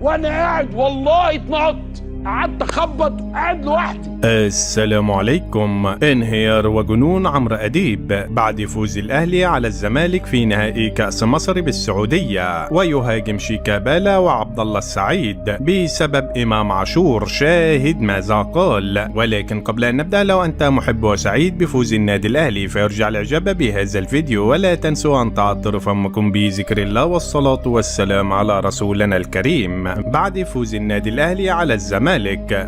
وانا قاعد والله اتنقطت، قعدت اخبط قاعد لوحدي. السلام عليكم. انهيار وجنون عمرو أديب بعد فوز الأهلي على الزمالك في نهائي كأس مصر بالسعودية، ويهاجم شيكابالا وعبد الله السعيد بسبب إمام عاشور. شاهد ماذا قال. ولكن قبل أن نبدأ، لو أنت محب وسعيد بفوز النادي الأهلي فيرجع الإعجاب بهذا الفيديو، ولا تنسوا أن تعطروا فمكم بذكر الله والصلاة والسلام على رسولنا الكريم. بعد فوز النادي الأهلي على الزمالك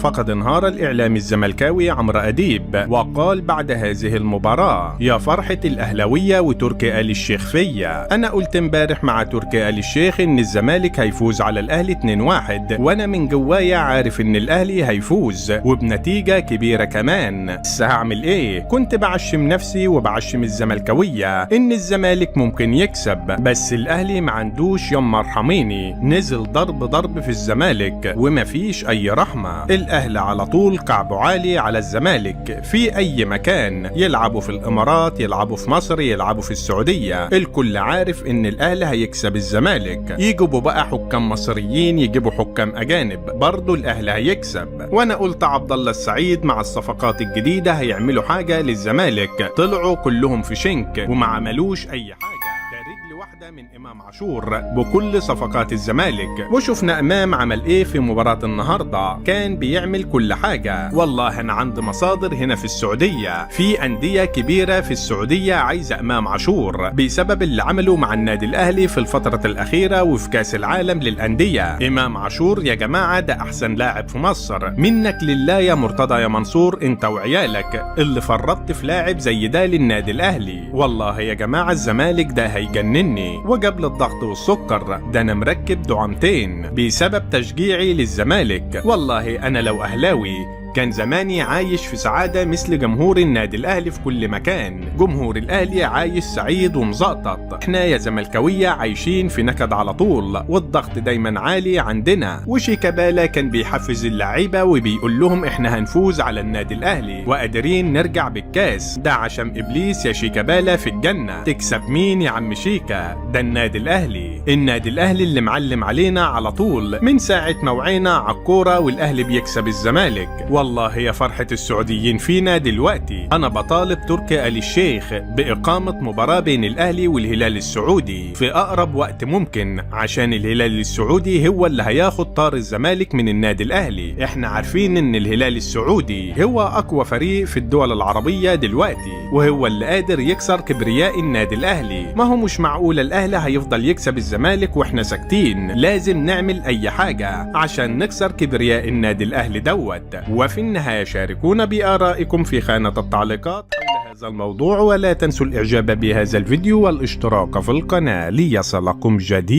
فقد انهار الإعلام الزملكاوي عمرو أديب، وقال بعد هذه المباراة: يا فرحة الأهلاوية وتركي آل الشيخ فيا. أنا قلت امبارح مع تركي آل الشيخ إن الزمالك هيفوز على الأهلي 2-1، وأنا من جوايا عارف إن الأهلي هيفوز وبنتيجة كبيرة كمان، بس هعمل إيه؟ كنت بعشم نفسي وبعشم الزملكاوية إن الزمالك ممكن يكسب، بس الأهلي ما عندوش يما ارحميني، نزل ضرب ضرب في الزمالك ومفيش أي رحمة. الأهلي على طول كعبه عالي على الزمالك في أي مكان، يلعبوا في الإمارات، يلعبوا في مصر، يلعبوا في السعودية، الكل عارف إن الأهلي هيكسب الزمالك. يجيبوا بقى حكام مصريين، يجيبوا حكام أجانب، برضو الأهلي هيكسب. وأنا قلت عبد الله السعيد مع الصفقات الجديدة هيعملوا حاجة للزمالك، طلعوا كلهم في شنك وما عملوش أي حاجة. ده رجل واحدة من إمام عاشور بكل صفقات الزمالك، وشفنا إمام عمل إيه في مباراة النهاردة، كان بيعمل كل حاجة. والله أنا عند مصادر هنا في السعودية، في أندية كبيرة في السعودية عايزة إمام عاشور بسبب اللي عمله مع النادي الأهلي في الفترة الأخيرة وفي كأس العالم للأندية. إمام عاشور يا جماعة ده أحسن لاعب في مصر، منك لله يا مرتضى يا منصور أنت وعيالك اللي فرطت في لاعب زي ده للنادي الأهلي. والله يا جماعة الزمالك ده هيجنني، وقبل الضغط والسكر ده انا مركب دعامتين بسبب تشجيعي للزمالك. والله انا لو اهلاوي كان زماني عايش في سعادة مثل جمهور النادي الأهلي في كل مكان. جمهور الأهلي عايش سعيد ومزقطط، احنا يا زملكاوية عايشين في نكد على طول، والضغط دايما عالي عندنا. وشيكابالا كان بيحفز اللعيبة وبيقول لهم احنا هنفوز على النادي الأهلي وقادرين نرجع بالكاس. ده عشان إبليس يا شيكابالا في الجنة. تكسب مين يا عم شيكا؟ ده النادي الأهلي، النادي الأهلي اللي معلم علينا على طول من ساعة ما وعينا على الكورة والأهلي بيكسب الزمالك. والله يا فرحة السعوديين فينا دلوقتي. أنا بطالب تركي آل الشيخ بإقامة مباراة بين الأهلي والهلال السعودي في أقرب وقت ممكن، عشان الهلال السعودي هو اللي هياخد طار الزمالك من النادي الأهلي. احنا عارفين إن الهلال السعودي هو أقوى فريق في الدول العربية دلوقتي، وهو اللي قادر يكسر كبرياء النادي الأهلي. ما هو مش معقول الأهلي هيفضل يكسب الزمالك واحنا ساكتين، لازم نعمل أي حاجة عشان نكسر كبرياء النادي الأهلي دوت. وفي النهاية شاركونا بآرائكم في خانة التعليقات حول هذا الموضوع، ولا تنسوا الإعجاب بهذا الفيديو والاشتراك في القناة ليصلكم جديد